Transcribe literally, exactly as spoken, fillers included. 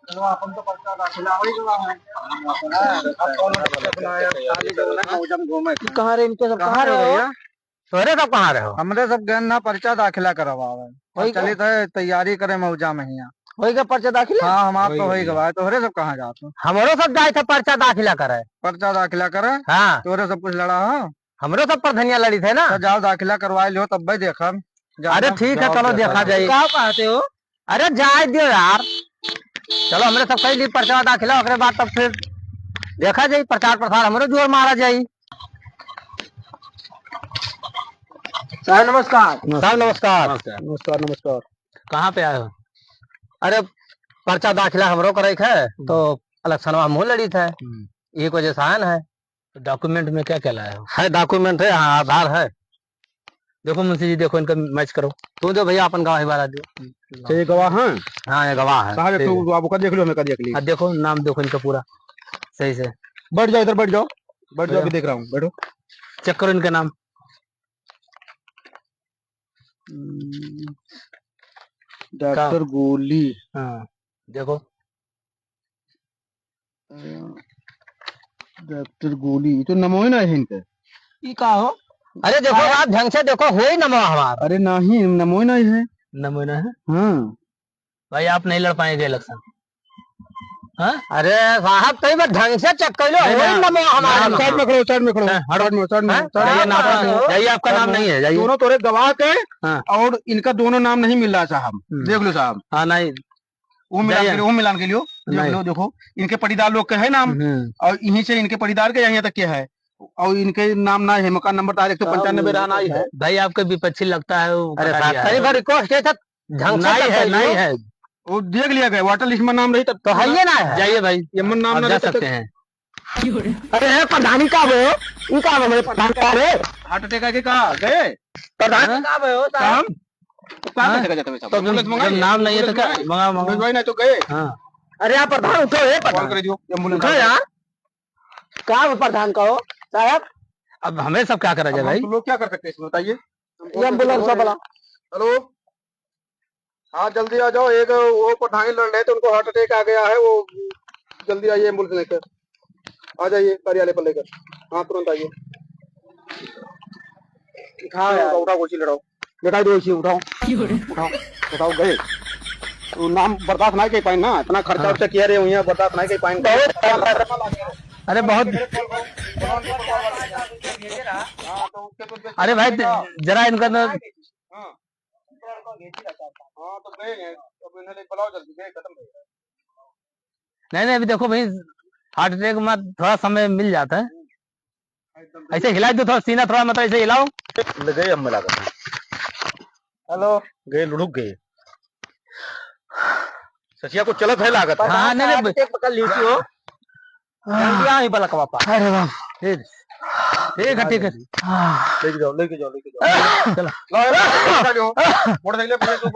चलो, अपन तो पर्चा दाखिला होइ गवा है। अब कौन अपना है, खाली जो है ना, मौजम घूमे। कहाँ रे इनके सब, कहाँ रे हो? तोहरे सब कहाँ रहो? हमरे सब गए ना पर्चा दाखिला करवावे। होई गवा? चलित है तैयारी करे मौजा में हियाँ। होई गवा पर्चा दाखिला? हाँ, हमार तो होई गवा है। तोहरे सब कहाँ जात हो? हमरो सब जाइत है पर्चा दाखिला करे। पर्चा दाखिला करे? हाँ। तोहरे सब कुछ लड़ा हो? हमरो सब प्रधनिया लड़ित है ना। तो जाओ दाखिला करवाइ लियो, तब्बे देखब। जाओ अरे ना। ठीक है, जाओ चलो देखा जाई। का कहते हो? अरे जाए दियो यार, चलो हमरे सब कइ ली पर्चा दाखिला, ओकरे बाद तब फिर देखा जाई, प्रचार प्रसार हमरो जोर मारा जाई। साहब नमस्कार। साहब नमस्कार। नमस्कार। नमस्कार, नमस्कार। कहाँ पे आए हो? अरे पर्चा दाखिला हमरो करे है, तो इलेक्शनवा हमहू लड़ित है, हम्म। एक वजह से आयन है। तो document में क्या क्या लाए हो? है document है, हाँ, आधार है। देखो मुंशी जी, देखो इनका match करो। तू दो भैया अपन गवाही वाला दो। अच्छा, ये गवाह हैं? हाँ, ये गवाह है। साहब, एक ठीक तो है। आप ओका देख लो, हम एका देख ली। हाँ, देखो नाम देखो इनका पूरा सही से। बैठ जाओ, इधर बैठ जाओ, बैठ जाओ, भैया। अभी देख रहा हूँ, बैठो। Check करो इनका नाम। हम्म, डॉक्टर का? गोली। हाँ, देखो। अ, डॉक्टर गोली, ये तो नमोए ना है इनके। ई का हो? अरे देखो, अरे आप ढंग से देखो, होई नमो हमार। अरे नहीं, नमोए ना है। नमोए ना है? हाँ। भाई, आप नहीं लड़ पाएंगे election। हाँ? अरे साहब, कई बार ढंग से check कर लो, नहीं, होई ना, नमो हमार। ना, ना। Side में खड़ो, side में खड़ो, हाँ, हटो। Side में, side में, हाँ? Side में। जाइए, नाम, हाँ। जाइए, आपका नाम नहीं है, जाइए। दोनों तोरे गवाह के हाँ। और इनका दोनों नाम नहीं मिल रहा साहब, हम्म। देख लो साहब। हाँ, नहीं। वो मिलान जाइए। के लिए, वो मिलान के लिए, देख नहीं। लो, देखो, इनके पटीदार लोग के है नाम, हम्म। और यहीं से इनके पटीदार के यहाँ तक के है, और इनके नाम ना है, मकान नंबर तो एक सौ पंचानबे रहा ना ही है। भाई, आपके विपक्षी लगता है, वो अरे कटा साहब, दिया है। कई बार request है, सर, ढंग से नहीं तो है, करिए। नहीं है। वो देख लिया गया, voter list में नाम रही तब तो है ये ना है। जाइए भाई, ये मन नाम आप ना जा रही तब सकते तक हैं। अरे, ए, प्रधान, ई का भयो? ई का भयो, प्रधान का रे? Heart attack आके का गए? प्रधान, हाँ? ई का भयो, साहब? काम? तो काम हाँ? कैसे कर जाते हैं साहब? तो जब, ambulance मंगाइए, जब नाम नहीं है तो ambulance क्या? मंगाइए। मंगाओ, मंगाओ। नहीं तो गए। हाँ। अरे, आप प्रधान उठो, ए, प्रधान। Call कर दीजिए, ambulance आ गया। का प्रधान का हो, साहब? अब हमें सब क्या करा जाए अब हम भाई? लोग क्या कर सकते हैं इसमें, बताइए? ये ambulance वाला। Hello। हाँ, जल्दी आ जाओ, एक वो पठाही लड़ रहे थे, उनको heart attack आ गया है, वो जल्दी आइए ambulance लेकर, आ जाइए कार्यालय पर लेकर। हाँ, तुरंत आइए। उठाओ यार। उठाओ, उठाओ, कुर्सी लड़ाओ, लेटाई दो इसे, उठाओ। उठाओ, उठाओ, गए। वो नाम बर्दाश्त नहीं कर पाए ना, इतना खर्चा हाँ। उर्चा किया रहे हुए हैं, बर्दाश्त नहीं कर पाए। बहुत अरे बहुत। अरे भाई, जरा इनका ना हाँ। हाँ, तो गए हैं। अब इन्हें ले बुलाओ जल्दी, गए, खत्म हो गया। नहीं, नहीं, अभी देखो भाई, heart attack में थोड़ा समय मिल जाता है। एकदम ऐसे हिला दो थोड़ा, सीना थोड़ा, मतलब, ऐसे हिलाओ। ले गए, हम मिला कर। Hello। गए, लुढ़क गए। सचिया को चलत है लागत। हाँ, नहीं, नहीं, heart attack पकड़ ली थी वो। हाँ। जल्दी आओ, ही बलकवा पा। अरे बाप। ठीक, ठीक है, ठीक है। हाँ। लेके जाओ, लेके जाओ, लेके जाओ। चलो। लो, लो, लो, लो, लो। मोटरसाइकिल पे बैठो।